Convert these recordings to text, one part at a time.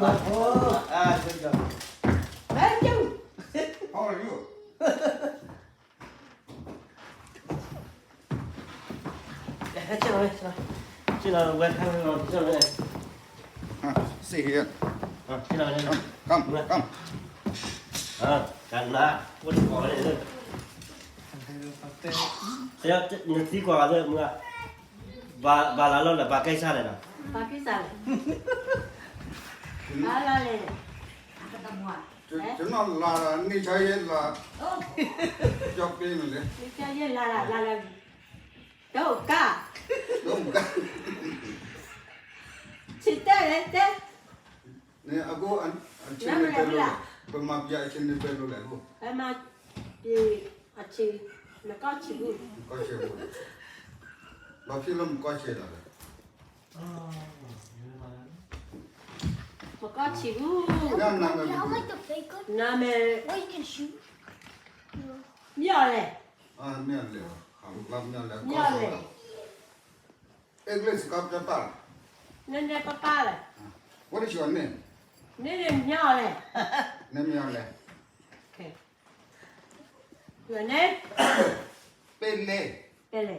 Oh, ah, good job. Thank you. How are you? Sit down, sit down. Sit down, welcome, sit down. Ah, sit here. Ah, sit down. Come, come, come. Ah, ကနၣ်, အိၣ်တကိးန့ၣ်, နသံကွၢ်ဂၤလၢမုၢ်ဂၤ, ဘၣ်လၢလၢဘၣ်ကဲဆါလဲၣ်နီၤ, ဘၣ်ကဲဆါလဲၣ်, ဘၣ်လၢလဲၣ်, ကျွန်တော်လာတာ နေချာရေးလာ ရောက်ပေးမယ်လေ, နေချာရေးလာတာ လာလာ, ဒိၣ်ကါ, ဒိၣ်ကါ, ဆံတဲလဲၣ်တဲ, နအခုအ အခြေအနေပဲလို့လဲ, ဗမာပြည်အခြေအနေပဲလို့လဲအခု, ဗမာပြည်အခြေ, မကောင်းချင်ဘူး, မကောင်းချင်ဘူး, ဘာဖြစ်လို့မကောင်းချင်တာလဲ, မကောင်းချင်ဘူး, နာမည်ဘယ်လိုလဲ, နာမည်, မြော်လဲၣ်, အာမြော်လဲၣ်, မြော်လဲၣ်, အင်္ဂလိပ်စကားပြောတတ်လား, နည်းနည်းပါးပါးလဲၣ်, What is your name? နမည်မြော်လဲၣ်, နမည်မြော်လဲၣ်, Okay. Your name? Pele. Pele.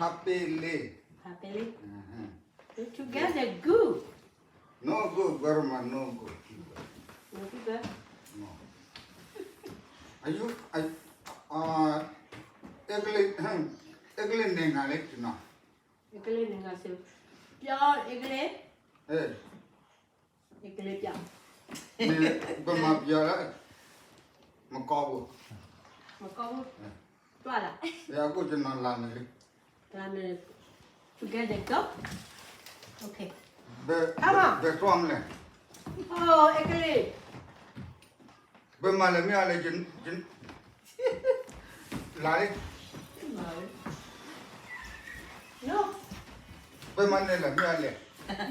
Hapele. Hapele. Uh-huh. You together good. No good, grandma, no good. No good, eh? No. Are you, are, uh, English, English နိုင်ငံလဲကျွန်တော်, English နိုင်ငံဆို, ပြော English. ဟဲ့, အကလေးပြောင်း, နင်ဗမာပြောင်းလဲ, မကောင်းဘူး, မကောင်းဘူး, တွာ်လာ, အခုကျွန်တော်လာမယ်လေ, လာမယ်, together go, okay, ဘယ်, come on, ဘယ်သွားမလဲ, oh အကလေး, ဘယ်မှာလဲမင်းကလဲ, ကျွန်, ကျွန်, လာလေ, မလဲ, no, ဘယ်မှာလဲလဲမင်းကလဲ,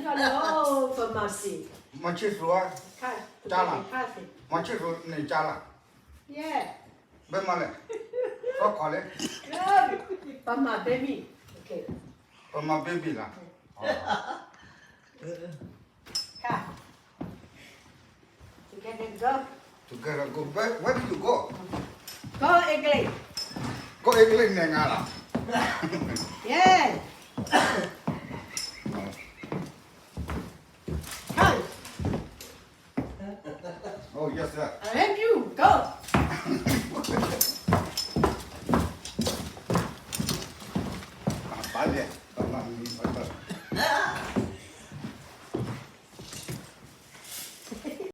မလဲ, oh ဗမာစံး, မချစ်သူက, ခါ, ကြားလား, ခါစံး, မချစ်သူနဲ့ကြားလား, yeah, ဘယ်မှာလဲ, သွားခေါ်လေ, ဗမာ baby, okay, ဗမာ baby လား, ခါ Together go. Together go. Where, where do you go? Go Italy. Go Italy နိုင်ငံလား, yeah, come, oh yes sir,